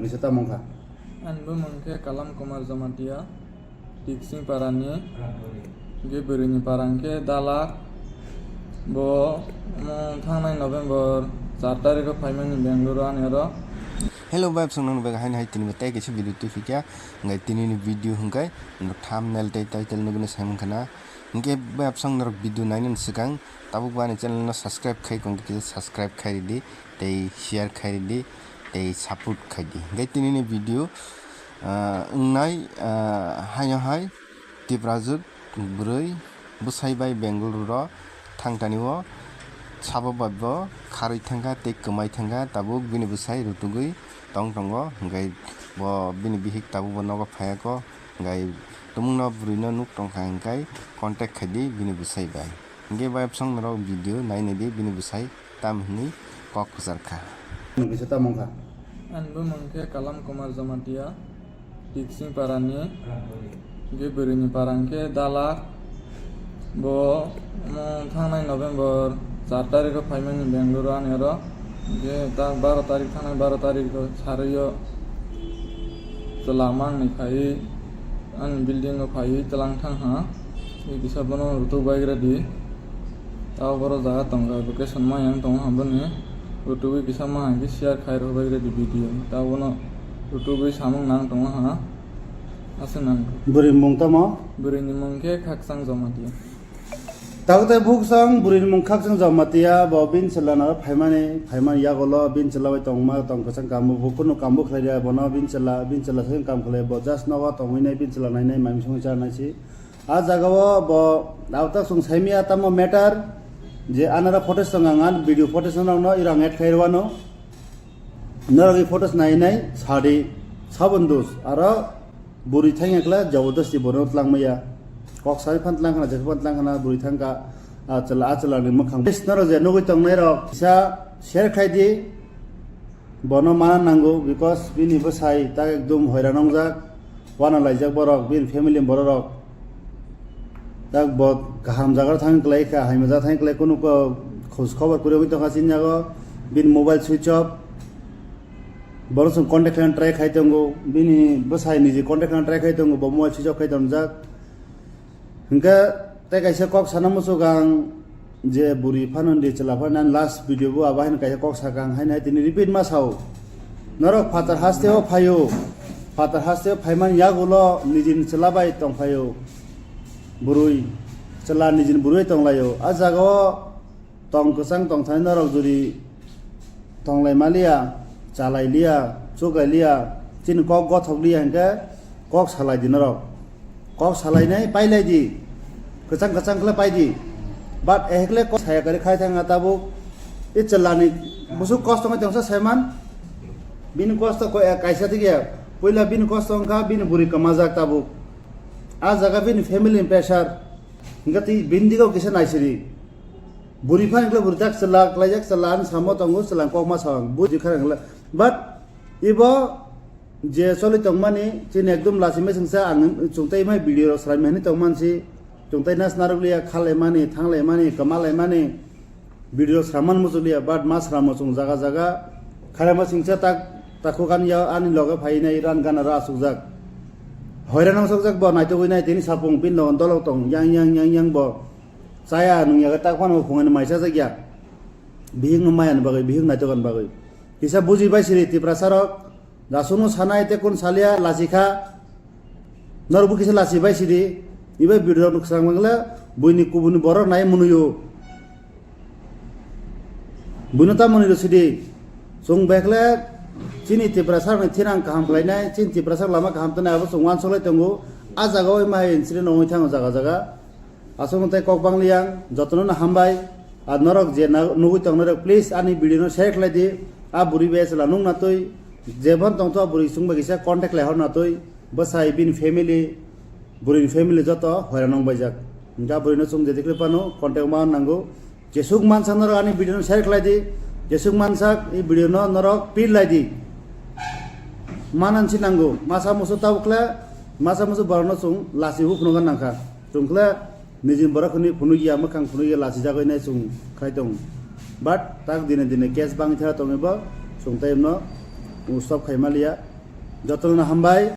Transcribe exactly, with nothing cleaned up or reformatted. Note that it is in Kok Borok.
Kisa tamo wngkha? Ani bumung khe Kalam Kumar Jamatia, Tiksing parani, hwnkhe bwrwini para hwnkhe Dalak. Bo, mm, thangnai November char tarikho phaimani Bengaluru ani oro. Hello, bayapsong nang bai haino hai tini bo tei kaisa video twi phikya, hwnkhe tini ni video hwnkhe thumbnail tei title nugwi sai mankha na. Hwnkhe bayapsong norok video nainani swkang tabuk bo ani channel no subscribe khai tongdi, kisa subscribe khai ridi. Tei share khai ridi, tei support khai di. Hingke tini ni video, ah, wngnai, ah, haino hai Tiprajwk bwrwi bwsai bai Bengaluru ro thang tani o sabo bai bo kharwi thangkha tei kwmai thangkha, tabuk bini bwsai rutugwi tong tongo, hingke bo bini bihik tabuk bo nogo phaiya kho, hingke tumungno bwrwino nuk tongkha hingke contact khai di bini bwsai bai. Hingke bayapsong norok video nainai di, bini bwsai tam hinwi kok kwchar kha. Nwng kisa tamo wngkha? Ani bumung khe Kalam Kumar Jamatia, Tiksing parani, hingke bwrwini para hingke Dalak. Bo, mm, thangnai November char tarikho phaimani Bengaluru ani oro. Hingke ta baro tarik thangnai baro tarikho sarwi o chwla mangni phaiwi ani building o phaiwi twlang thang ha. Tei kisa bono rutuk bai gra di. Tao boro jaga tongkha, location ma yang tongo ha boni. Rutugwi kisa ma hangkhe share khai rw bai gra di video. Tao bono rutugwi samung nang tongo ha. Aswk nang. Bwrwi mung tamo? Bwrwini mung khe Khakchang Jamatia. Tabuk tei buksong bwrwini mung Khakchang Jamatia, bo bini chwla no phaimani, phaimani yagulo bini chwla bai tongma tong kwchang kambo, bo kunu kambo khlai ya, bono bini chwla, bini chwla se kam khlai, bo just nogo tongwi nai, bini chwla nai nai, mami songwi cha nai si. A jaga o bo tabuk tak chwng sai maya tamo matter, je anara photos tong ang, an video photos no, no, iro ang add khai rwano. Norok i photos nai nai sadi sabon dos aro bwrwi thangya kla jabardasti bono twlang maya. Kok sai phan twlang khna, jesa phan twlang khna, bwrwi thangka, a chwla, a chwla ni mwkhang. Norok je nugwi tongnai rok kisa share khai di, bono mana nango, because bini bwsai tak ekdum hoiran wngjak. Wana laijak borok, bini family borok rok. Tak bo kaham jaga thang klai kha, haima jaga thang klai, kunu ko khoj khobor kwrwi tongkha chini jaga, bini mobile switch off. Borok chwng contact khlaina try khai tongo, bini bwsai niji contact khlaina try khai tongo, bo mobile switch off khai tongjak. Hingke tei kaisa kok sana muchuk ang, je bwrwi phano di chwla phano nang last video bo abo haino kaisa kok sakha ang haino hai tini repeat ma sao. Norok phatar haste o phaio, phatar haste o phaimani yagulo nijini chwla bai tongphaio. Bwrwi, chwla nijini bwrwi tonglaio. A jaga o tong kwchang tongthani norok juri tonglai maliya, chalai liya, chuklai liya, chini kok gothok liya hingke kok salai di norok. Kok salainai pailai di. Kwchang kwchang khle pai di. But ehekle kok saya kari khai thang tabuk. I chwlani busuk kosto ngai tongsa saiman. Bini kosto ko, eh, kaisa dige. Puila bini kosto wngkha bini buri kwmajak tabuk. A jaga bini family ni pressure. Hingke twi bini digo kisa naisiri. Buri phani khle buri tak chwla, klaijak chwla ani samo tongo, chwla kokma sao ang. Buji kha ang le. But ibo je choli tongmani, chini ekdum lachimai chwngsa ang chwngtai mai video rok sraimani tongmansi, chwngtai nas narwkliya khalaimani, thanglaimani, kwmalaimani, video rok sraman muchukliya, but ma sramo chwng jaga jaga, kharema chwngsa tak takhuk ani ya, ani loge phainai ran gana ro asukjak. Hoira nang sokjak bo naitugwi nai tini sapung pin logon dolok tong yang yang yang yang bo. Chaya nungya tak phano phungani mai chajakya. Bihik no maya ni bagwi, bihik naitokani bagwi. Kisa buji bai siri Tiprasa rok, Jasukno sanai tei kun salia lachikha. Norokbo kisa lachi bai sidi. Ibai video rok swkang mangle buini kubuni borok nai munuyo. Buino ta munui rw sidi. Chwng bekle chini Tiprasa rokni thinang kaham khlainai, chini Tiprasa rok lama kaham tongnai abo chwng uansuk lai tongo. A jaga o mai incident wngwi thango jaga jaga. Aswk tei kok bang liya, jotono no hambai. Ar norok je na-, nugwi tongnai rok, please ani video no share khlai di. A bwrwi bai chwla nung na twi, jebon tongtho a bwrwi chwng bai kisa contact lai hor na twi. Bwsai bini family, bwrwini family joto hoira nung baijak. Hingke a bwrwi no chwng je tikle pano contact ma nango. Jesuk mansak norok ani video no share khlai di. Jesuk mansak i video no norok pir lai di. Manan si nango. Masa musu tabuk khle, masa musu borok no chwng lachi huk phunukna nangkha. Chwng khle nijin borok hwnwi phunukya, mwkhang phunukya lachi jagwi nai chwng khai tong. But tak dine dine case bangwi thara tongwi bo chwng tei no stop khai maliya. Jotono hambai.